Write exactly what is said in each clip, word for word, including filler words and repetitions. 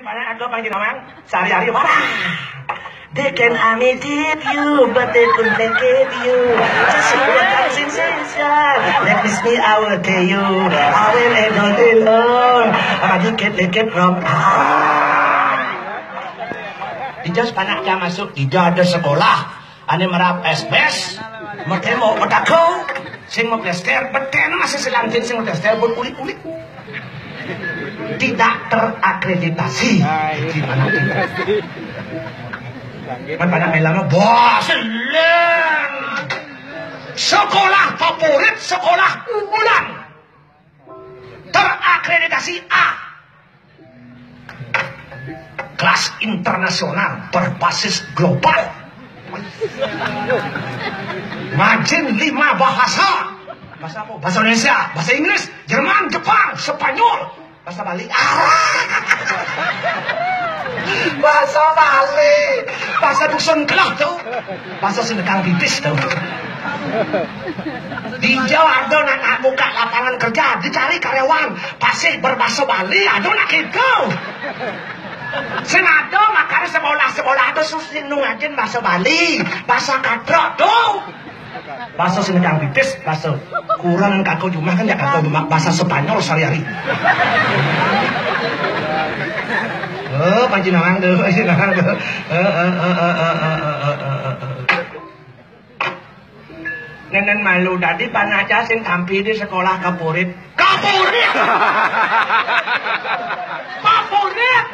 Panak aga panjenengan sehari-hari, wah. They can imitate you, but they couldn't placate you. Just you want that sensation. Let me see, I will tell you. I will handle it alone. Ama dikit-dikit rom. Ah. Dija panak ja masuk, dija ada sekolah. Ane merap asbes, matemo matako, sing maplester, beten masih selantin sing maplester, buat kulit-kulit. Tidak terakreditasi. Di mana kita? Kan panak melama, wah, seneng. Sekolah favorit, sekolah unggulan. Terakreditasi A. Kelas internasional berbasis global. Majin lima bahasa. Bahasa apa? Bahasa Indonesia, bahasa Inggris, Jerman, Jepang, Spanyol. Bahasa Bali. Ah. Bahasa Bali. Bahasa dusun kelah tu. Bahasa sing nekang pipis tu. Dija ada nak, nak buka lapangan kerja, dicari karyawan, pasih berbahasa Bali, ada nak gitu. Sing ada makanya sekolah-sekolah ada sing nung ajin bahasa Bali, bahasa kadrok tu. Bahasa sing nekang pipis, bahasa kurang kako jumah kan ya kako jumah bahasa Spanyol sehari-hari. Oh, panji nawang tu, panji nawang tu. Eh, eh, eh, eh, eh, eh, eh, eh, eh, eh. Nenen malu dadi panak ja sing tampi di sekolah kapurit. Kapurit! Kapurit!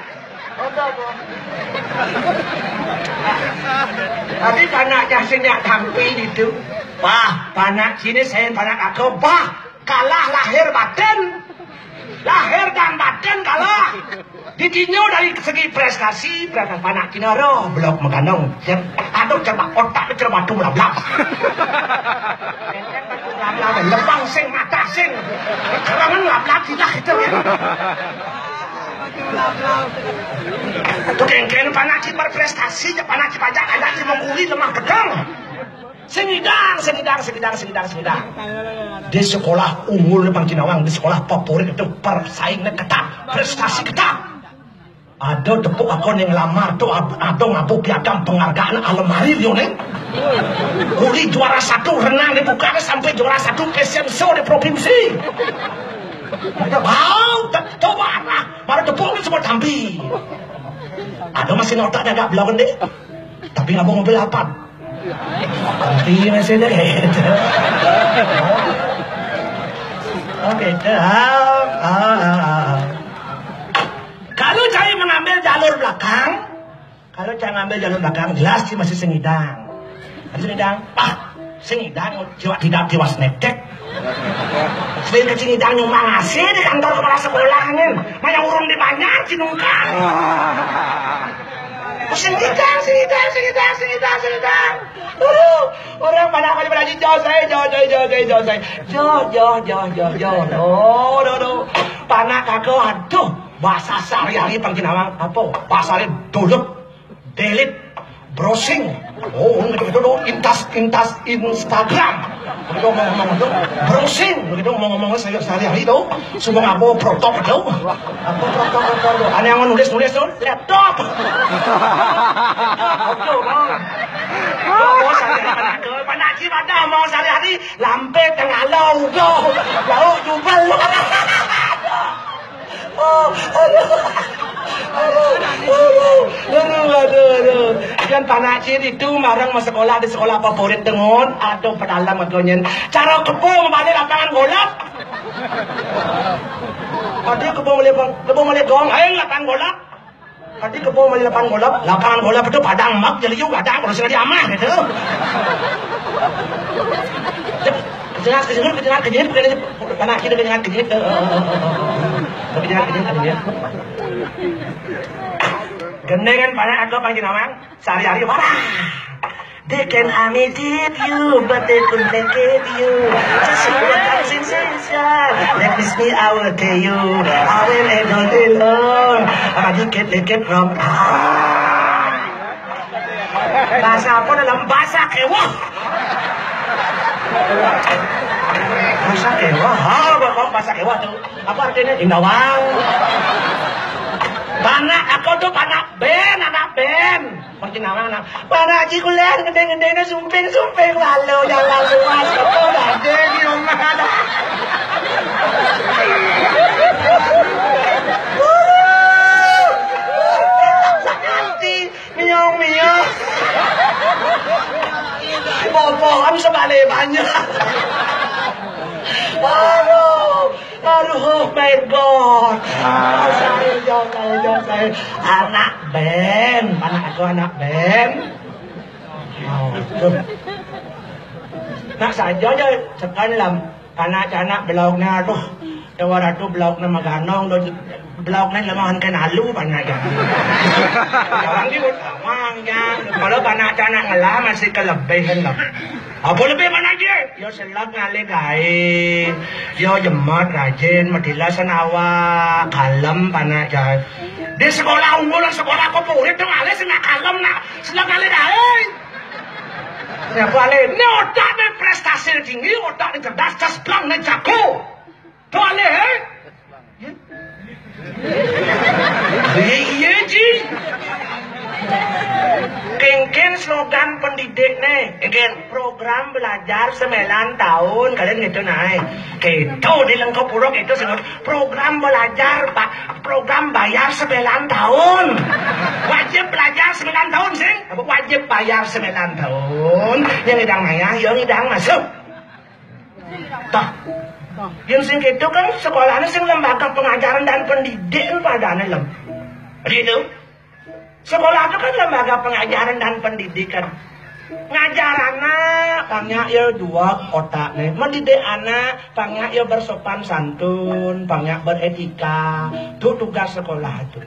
Dadi panak ja sing nyak tampi ditu. Wah, panak sini saya panak aku. Bah, kalah lahir batin. Lahir dan batin kalah. Ditinjau dari segi prestasi, prestasi panak kina roh, blok magandong. Aduh, cerbak otak, cerbak tu melablak. Melablak, lepang sing, mata sing. Kerangan melablak, tidak itu. Tu kengken panak ki berprestasi, panak ki pajak, ada ki menguli lemah gedang. Sing idang, sing idang, sing idang, sing idang, sing idang. Di sekolah unggul di Pangcinawang, di sekolah favorit itu persaingan ketat, prestasi ketat. Ada tepuk aku ning lamar tu, ab-, ada ngabu piagam penghargaan alemari dia ni. Uli juara satu renang dibuka sampai juara satu fashion show di provinsi. Ada bau, tak tahu mana. Mana tepuk ni semua tampi. Ada masih notak dah agak belakang dek. Tapi ngabung mobil apa? Kopi masih ada gitu. Oh, gitu. Ah, ah, ah, ah. Kalau saya mengambil jalur belakang, kalau saya ngambil jalur belakang, jelas sih masih sing idang. Masih sing idang. Ah, sing idang, coba tidak tiwas netek. Sing ke sing idang nyumbang hasil di kantor kepala sekolah ni. Maya urung di banyak, cinungkang. Sing idang, sing idang, sing idang, sing idang, sing idang. Aduh, orang panak kali pada jauh saya, jauh, jauh, jauh, jauh, jauh saya. Jauh, jauh, jauh, jauh, jauh. Aduh, aduh, aduh. Panak aku, aduh. Bahasa sehari-hari Pangcinawang apa? Bahasa ni dulup, delete, browsing. Oh, gitu, gitu, gitu. Intas, intas Instagram. Gitu ngomong-ngomong tu. Browsing. Gitu ngomong-ngomong saya sehari-hari tu. Semua apa protok tu. Apa protok, protok tu? Ada yang nulis-nulis tu. Laptop. Laptop tu, bang. Mau sehari-hari panak ke? Panak cik padah mau sehari-hari. Lampe tengah lau tu. Lauk jubel. Oh, aduh. Aduh, aduh, aduh, aduh, aduh. Kan panak cik itu marang mau sekolah di sekolah favorit dengan. Aduh, pedalam aku nyen. Cara kebo mabalik lapangan golap. Tadi kebo mabalik, kebo mabalik gong, ayo lapangan golap. Tadi kebo mabalik lapangan golap, lapangan golap itu padang mak, jadi juga ada kalau sudah diamah gitu. Kejengat, kejengat, kejengat, kejengat, kejengat, panak kita kejengat, kejengat, eh, eh, eh, eh, eh. Kejengat, kejengat, kejengat. Gendeng kan panak aku Pangcinawang, sehari-hari marah. They can imitate you, but they couldn't placate you. Just you want that sensation. Let me see, I will tell you. I will handle it alone. Ama dikit-dikit rom. Ah. Bahasa apa dalam bahasa kewah? Bahasa kewah. Ha, apa bahasa kewah tu? Apa artinya? Indawang. Panak aku tu panak band, anak band. Makin nama anak. Panak Haji kuliah gede-gedene sumping-sumping lalu jalan luas. Aku gade di rumah ada. Sakit hati, miong-miong. Bobohan sebalik banyak. Aduh, aduh, oh my God. Ah. Saya, ya Allah, ya Allah. Anak band, anak aku anak band. Oh, tuh. Nak saja aja tekan lam. Panak-canak belaukne, aduh. Dewa Ratu belaukne maganong, do belaukne lemahan kan alu panak canak. Orang di utawang ya. Kalau panak-canak ngelah masih kelebihan lah. Apa lebih mana aja? Yo selak ngalih gae. Yo jemat rajin, medila senawa, kalem panak canak. Di sekolah unggulan sekolah favorit tu ngalih senak kalem nak selak ngalih gae. Kenapa alih? Ini otak ni prestasi ni tinggi, otak ni cerdas, cas blang ni jago. Tu alih, eh? Iya, iya, ji. Kengken slogan pendidik ni, kengken program belajar sembilan tahun, kalian gitu naik. Gitu di lengkap urut itu sebut program belajar, Pak. Program bayar sembilan tahun. Wajib belajar sembilan tahun, sing. Apa wajib bayar sembilan tahun? Yang ngidang mayah, yang ngidang masuk. Toh. Yang sing gitu kan sekolahnya sing lembaga pengajaran dan pendidikan padahal lem. Gitu. Sekolah itu kan lembaga pengajaran dan pendidikan. Ngajar anak, pangnya ya dua otaknya. Mendidik anak, pangnya ya bersopan santun, pangnya beretika. Itu tugas sekolah itu.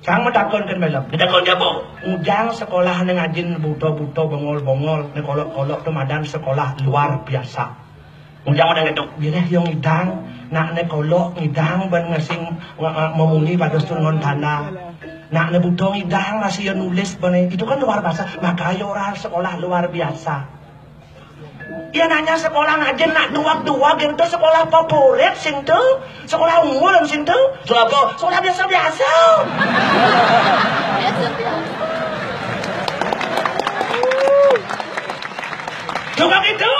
Sang matakon kan malam. Ditakon dia apa? Ujang sekolah ni ngajin buto-buto bongol-bongol. Ni kolok-kolok tu madan sekolah luar biasa. Ujang ada ngetuk. Bilih yang idang, nak ne kolok ngidang ban ngasing nga- nga- memungi pada setun ngon tanda. Nak ne buto ngidang masih yang nulis bane. Itu kan luar biasa. Maka ya orang sekolah luar biasa. Ia nanya sekolah ngajin nak duag-duag yang tu sekolah favorit sing tu. Sekolah unggulan sing tu. Sekolah apa? Sekolah biasa-biasa. Juga gitu.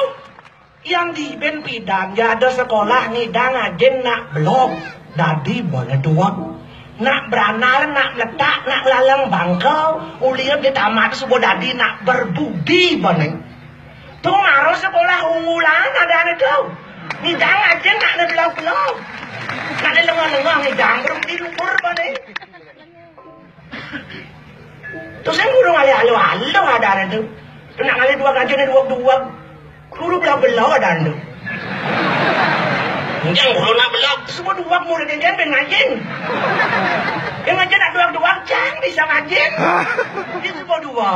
Yang di ben pidan ya ada sekolah ngidang ajin nak belog dadi bone duweg. Nak beranar, nak meletak, nak lalang bangka, ulir di tamat suba dadi nak berbudi bone. Tu maro sekolah unggulan ada ane tu. Ngidang ajin nak ne belog-belog. Nak ne lengah-lengah ngidang berbudi luhur bone. Tu sing guru ngalih aluh-aluh ada ane tu. Kena ngalih dua ganjil ni dua-dua. Guru belah-belah ada ane tu. Yang guru nak belah, semua dua murid yang ben ngajin. Yang ngajin nak dua-dua, jangan bisa ngajin. Dia semua dua.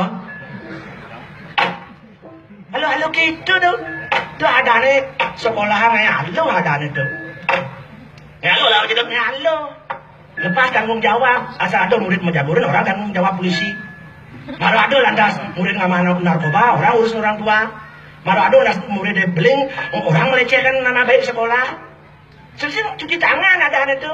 Halo, halo gitu tu. Tu ada ni sekolah ni halo ada ni tu. Ya lo lah kita ni halo. Lepas tanggungjawab, asal ada murid menjaburin orang tanggungjawab polisi. Baru ada lantas murid ngamanau narkoba, orang urus orang tua. Baru ada lantas murid beling, orang melecehkan nama baik sekolah. Sing cuci tangan ada ane tu.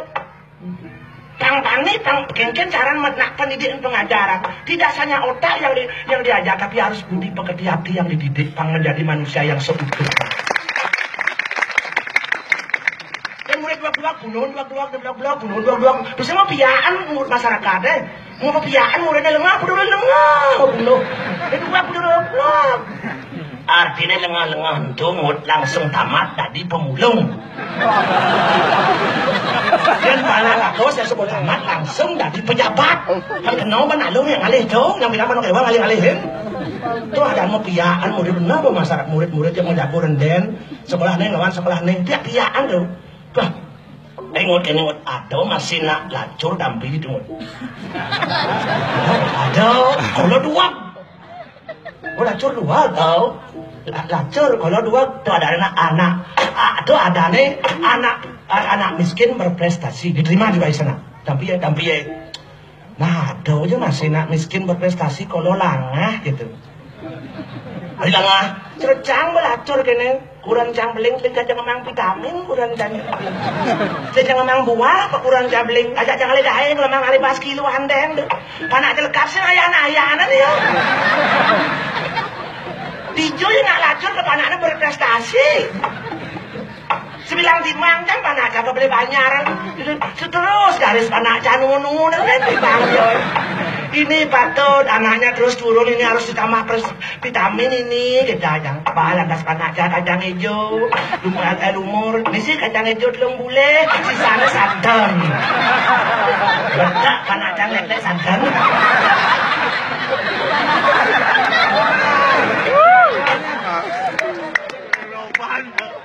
Pang pani, pang kengken cara nak pendidikan pengajaran. Tidak hanya otak yang di, yang diajar, tapi harus budi pekerti hati yang dididik, pang menjadi manusia yang seutuhnya. Dan murid dua-dua, gunung dua-dua, dua-dua, gunung dua-dua. Terus mau piaan murid masyarakat eh. Mau piaan muridnya lengah, kudu lengah, kudu. Jadi dua kudu lengah. Artinya lengah-lengah itu murid langsung tamat dari pemulung. Dan para laku saya sebut tamat langsung dari pejabat. Kan kenal ban alung yang alih tu, yang bilang mana kewan alih-alihin. Tu ada mau piaan murid benar apa masyarakat murid-murid yang menjago renden sekolah ni lawan sekolah ni tiap piaan tu. Tuh, ingat ini ingat ada masih nak lacur dampi tu. Ada kalau dua. Oh, lacur dua tau. La- Lacur kalau dua tu ada anak-anak. Ah, tu ada ni anak anak miskin berprestasi diterima juga di sana. Tapi ya, tapi ya. Nah, ada aja masih nak miskin berprestasi kalau langah gitu. Ari lengah. Cerejang belacur kéné. Kurenan cang beling, beling kacang ngemang vitamin, kurenan cang. Kacang ngemang buah, apa kurenan cang beling? Ajak cang lé daé ngemang ari pas kilo andéng. Panak celekap sih ayana-ayana nih ya. Dijo ya nak lacur ke panaknya berprestasi. Sebilang timang kan panak cang beli banjar. Terus garis panak cang nunu-nunu kan timang ya. Ini patut anaknya terus turun, ini harus ditambah pres- vitamin ini, kita yang apa, lantas panak cang kacang hijau, lumur, eh, lumur, ini sih kacang hijau telung bulih, sisanya santan. Letak panak cang lek-lek santan.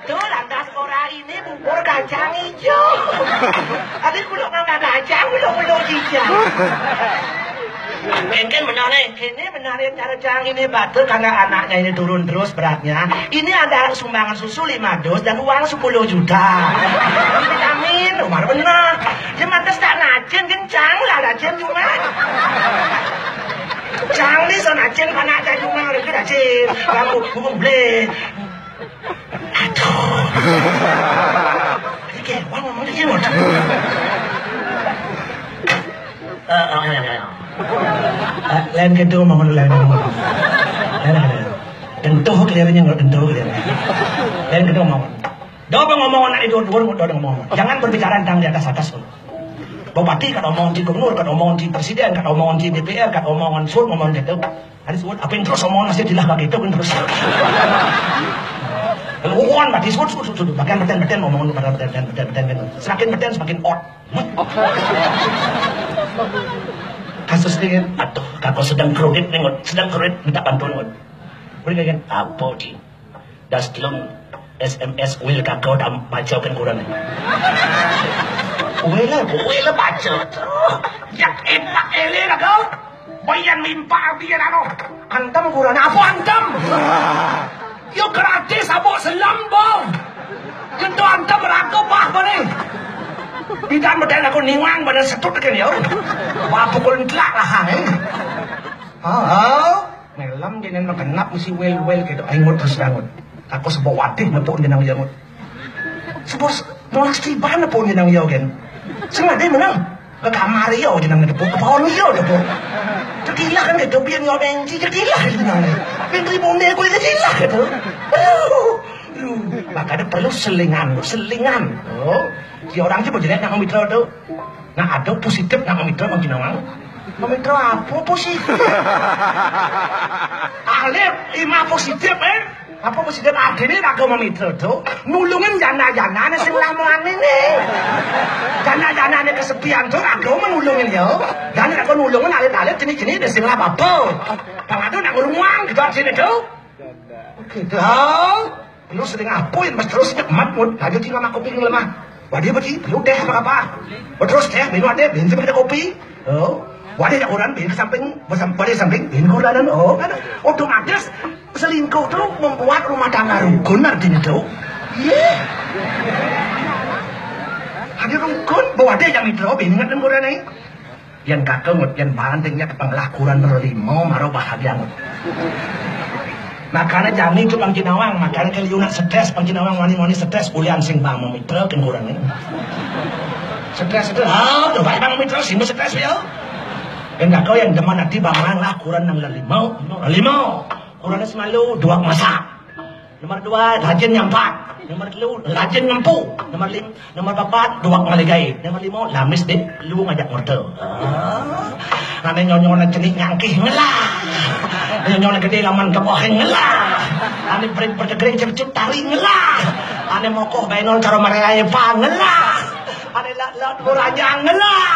Tuh, lantas ora ini bubur kacang hijau. Tapi kulo nggak kacang, kulo kulo hijau. Mungkin benar nih. Ini benar ya cara cang ini batur karena anaknya ini turun terus beratnya. Ini ada sumbangan susu lima dus dan uang sepuluh juta. Vitamin, umar benar. Ya mantes tak nacin kencang lah nacin cuma. Cang nih so nacin panak cang cuma lagi nacin. Kamu hukum beli. Aduh. Ini kayak uang ngomongnya gini. Eh, eh, eh, eh. Eh, lain gitu ngomong, lain ngomong. Lain, lain, lain. Tentu kelihatannya nggak tentu kelihatannya. Lain gitu ngomong. Doa ngomong anak itu dua dua ngomong. Jangan berbicara tentang di atas atas. Bupati kada ngomong di gubernur, kada ngomong di presiden, kada ngomong di D P R, kada ngomong suruh ngomong gitu. Ada suruh apa yang terus ngomong masih dilah kaki itu terus. Lalu uan mati suruh suruh suruh suruh. Bahkan beten beten ngomong pada beten beten beten beten gitu. Semakin beten semakin ot. Kasus ini, aduh, aku sedang kredit nih, Ngut. Sedang kredit, minta bantuan, Ngut. Boleh kan? Apa, Di? Das telung S M S Will kakau tam baca kan kurang. Will lah, Will lah baca. Ya, enak ele kakau. Bayan mimpa dia anu. Antem kurang apa antem? Yo gratis abok selam, Bang. Kento antem raga bah bane. Bidan beten aku niwang bane setut kan yo. Wah, pukul entelak lah, eh. Ah, ah. Melem jenen magenap mesti wel-wel gitu. Ai, Ngut, terus dah, Ngut. Aku sebab wadih nepuk jenang iya, Ngut. Sebab s-, nolak setiban nepuk jenang iya, gen. Sing ade menang. Ke kamar iya jenang nepuk, ke pohon iya nepuk. Cekilah kan gitu, biar nyawa benci, cekilah gitu jenang. Pintri bonde aku itu cekilah gitu. Aduh. Aduh. Makanya perlu selingan, selingan. Oh. Si orang sih berjenek nak mitra tu. Nah, ada positif nak mitra bang jenang. Pemikir apa positif? Alif, ima positif, eh? Apa positif? Artinya raga memikir tu nulungin jana-jana ni sing lamuan ini. Jana-jana ni kesepian tu raga menulungin ya. Dan raga nulungin alit-alit jenis-jenis ni sing apa-apa. Kalau ada nak ngurung uang gitu artinya tu. Gitu. Lu sering apa yang mas terus nyemat, Ngut? Aja tinggal aku pingin lemah. Wadi apa sih? Lu teh apa apa? Terus teh, minum ada, bensin ada kopi. Oh. Wadi ada orang, bensin samping, bersam-, wadi samping, bensin kurang, oh, kan? Otomatis selingkuh tuh membuat rumah tangga rukun artinya tuh. Iya. Ada rukun, bawa ada yang itu, bensin kan kurang nih. Yan kaka, Ngut, yan banting, yan kepenglah kurenan lima, maro bahagia, Ngut. Makane jani tu Bang Jinawang, makane keliunan stres, Bang Jinawang wani-wani stres, ulian sing bang memitra kan kurenan. Stres, stres. Ah, coba bang memitra sing stres ya. Yan kaka yan demen ati bang lang lah kurenan lelima, lelima. Kurenan semalu, dua masak. Nomor dua, rajin nyampat. Nomor telu, rajin ngempu. Nomor lim-, nomor papat, duwak ngaligai. Nomor lima, lamis dek lu ngajak merta. Ah. Ane nyonyo na cenik nyangkih ngelah. Nyonyo na gede laman keboheng ngelah. Ane berit bertegering cercut tari ngelah. Ane mokoh benol karo mareae pa ngelah. Ane lat-lat raja ngelah.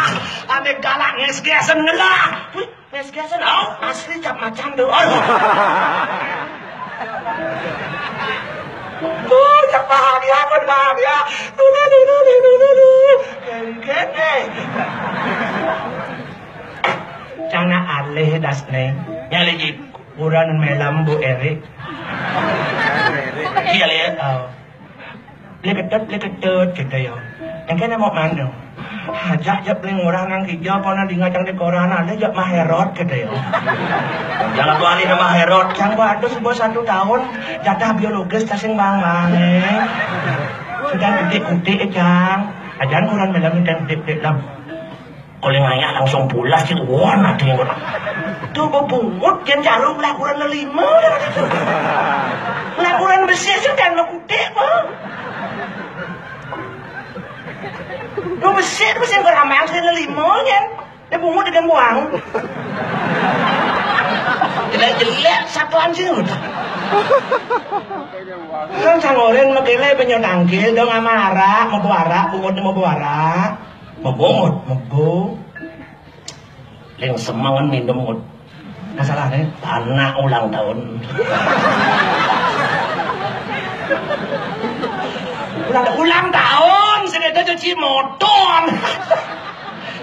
Ane galak nges-gesen ngelah. Wih, Wes biasa, oh, asli cap macan tuh. Aduh. Tuh, cap bahagia, pun bahagia. Tuh, tuh, tuh, tuh, tuh, tuh, tuh. Gengget, eh. Cana alih das, Neng. Nyali di kuburan melam Bu Erik. Iya, lihat. Oh. Beli ketut, beli ketut, gitu ya. Yang kena mau mana? Ajak jep ling orang nang kija, apa nang dingajang di koran ada jep Maherot gitu ya. Jangan tuh alih nama Herot. Yang baru subuh satu tahun jatah biologis tasing bang bang eh. Sudah kutik-kutik jang. Ajan kurang dalam dan kutik-kutik lam. Kalau ngayah langsung pulas gitu, wah nanti. Tuh bebungut jen jarum lakuran lelima. Lakuran besi sudah lo kutik bang. Lo besi besi beramang sudah lelima jen. Dia bungut dengan buang. Jelek-jelek satuan sini udah. Kan sangoren makele penyo tangkil dong ama arak, mabuk arak, bungut mabuk arak. Mabungut, mabuk. Ling semangan minum ngut. Masalah nih, anak ulang tahun. Ulang, ulang tahun, sedeta cuci motor.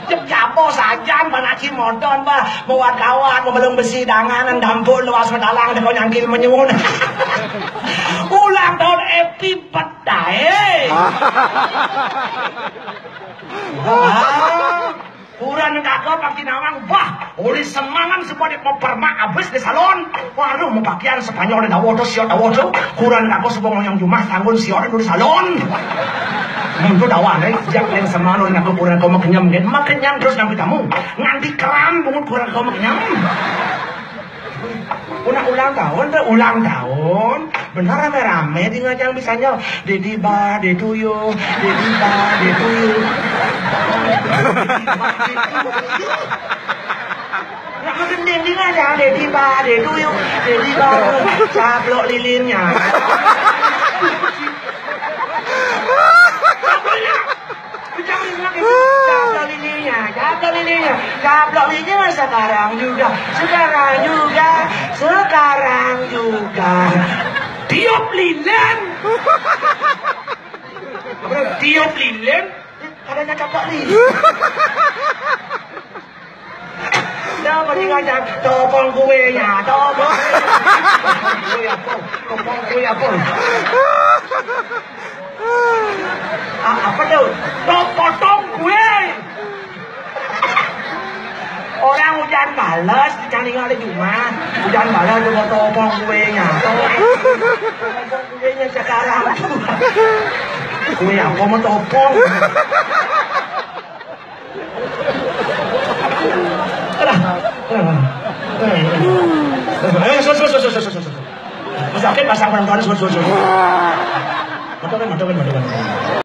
Jep japo sajan, banaci modon, bah. Mawat kawan, mabalung besi dangan, dampul luas matalang, teko nyangkil manyuwun. Ulang tahun happy birthday. Ah, kurang kaka Pak Kinawang, bah, uli semangan sebuah di pepermak habis di salon. Waduh, mau pakaian Spanyol di dawo tu, siot dawo tu. Kurang kaka sebuah ngoyong jumah, tanggun siot di salon. Muncul dawan, eh, jak yang semangan uli kaka kurang kau makenyam, kan? Makenyam terus nang tamu. Nganti keram bungut kurang kau makenyam. Unak ulang tahun, tuh ulang tahun. Benar rame-rame di ngajang bisanya. Dedi ba, de tuyu. Dedi ba, de tuyu. Nak makan dinding aja, dedi ba, de tuyu. Dedi ba, caplok lilinnya. Ucap lilin, caplok lilinnya, caplok lilinnya, caplok lilinnya sekarang juga, sekarang juga, sekarang juga. Tiup lilin. Apa? Tiup lilin. Katanya caplok lilin. Dah mendingan jangan topong kuenya, topong. Kue apa? Topong kue apa? Ah, apa tuh? Topotong kue. Orang hujan balas, jangan tinggal di rumah. Hujan balas juga topong kuenya. Topong kuenya sekarang. Kue apa mau topong? Alah, alah, alah. Eh, sus, sus, sus. Sakit pasang penonton, sus, sus, sus. Mantap kan, mantap kan, mantap kan.